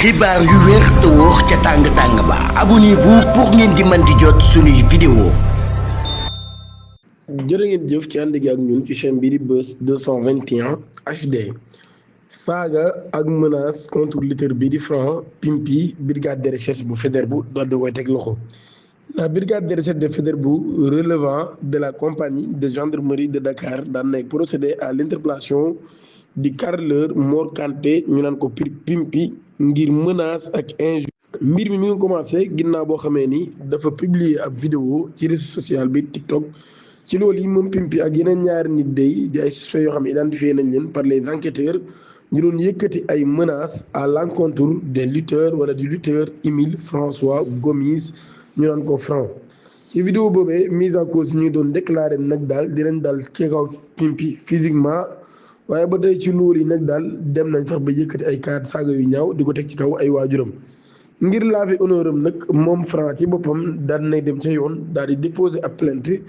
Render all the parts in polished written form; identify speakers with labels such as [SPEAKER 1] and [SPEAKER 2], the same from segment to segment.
[SPEAKER 1] xibaar yu wér te wóor ca tàng ba abonnez-vous pour ngeen di mën di jot suñuy vidéo.
[SPEAKER 2] jërë ngeen jëf ci ànd gi ak ñun ci chaîne bii di Buzz 221 HD. saaga ak menace contre leader bii di Franck Pimpi brigade de recherche bu Faidherbe daal di koy teg loxo. La brigade de recherche de Faidherbe relevant de la compagnie de gendarmerie de Dakar daan nay procéder à l'interpellation di carreleur Mor Kanté ñu naan ko Pimpi ngir menace ak injure. mbir mi ngi commencé ginnaaw boo xamee ni dafa publier ab vidéo ci réseau social bi TikTok. ci loolu yi moom Pimpi ak yeneen ñaari nit day di ay suspects yoo xam ne identifié nañ leen par les enquêteurs ñu doon yëkkati ay menaces à l'encontre des lutteurs wala du lutteur Émile François Gomis ñu naan ko Franc. ci vidéo boobee mise en cause ñu doon déclaré nag daal dinañ dal ci kaw Pimpi physiquement waaye ba tey ci loolu yi nag daal dem nañ sax ba yëkkati ay kaat saaga yu ñaaw di ko teg ci kaw ay waajuram. ngir laver honneur am nag moom Franc ci boppam daan nay dem ca yoon daal di déposer ab plainte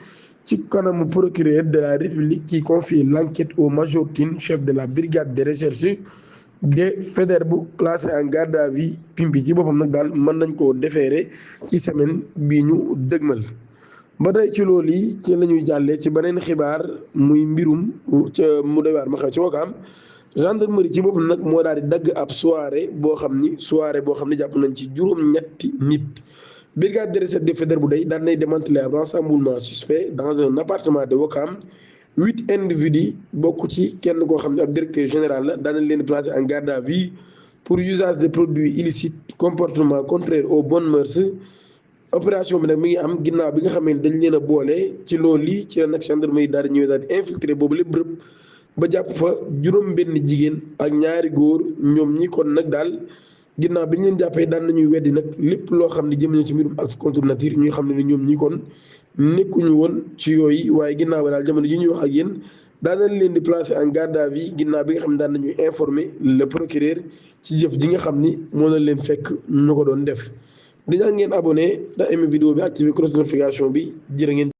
[SPEAKER 2] ci kanamu procureur de la République qui confie l'enquête au Major Tine chef de la brigade de recherche de Faidherbe placé en garde à vue. Pimpi ci boppam nag daal mën nañ koo déférer ci semaine bii ñu dëgmal. ba tey ci loolu yi ci la ñuy jàllee ci beneen xibaar muy mbirum ca mu doy waar ma xew ci Wakaam. gendarmerie ci boppam nag moo daal di dagg ab soirée boo xam ni jàpp nañ ci juróom-ñetti nit. brigade de recherche de Faidherbe day daan nay démanteler ab rassemblement suspect dans un appartement de Ouakam 8 individus bokk ci kenn koo xam ne ab directeur général la daan nañ leen placer en garde à vue pour usage de produits illicites comportement contraire aux bonnes mœurs. opération bi nag mi ngi am ginnaaw bi nga xam ne dañ leen a boole ci loolu lii ci la nag gendarmerie daal di ñëwee daal di infiltrer boobu lépp bërëb ba jàpp fa juróom benn jigéen ak ñaari góor ñoom ñi kon nag daal. ginnaaw bi ñu leen jàppee daan nañuy weddi nag lépp loo xam ne jëm na ci mbirum ak contre nature ñuy xam ne ñoom ñi kon nekkuñu woon ci yooyu waaye ginnaaw ba daal jamono ji ñuy wax ak yéen daan nañ leen di placer en garde à vue ginnaaw bi nga xam ne daan nañuy informer le procureur ci jëf ji nga xam ni moo na leen fekk ñu ko doon def. dañaa ngeen abonné te aimé vidéo bi activé cloche de notification bi jërë ngeen.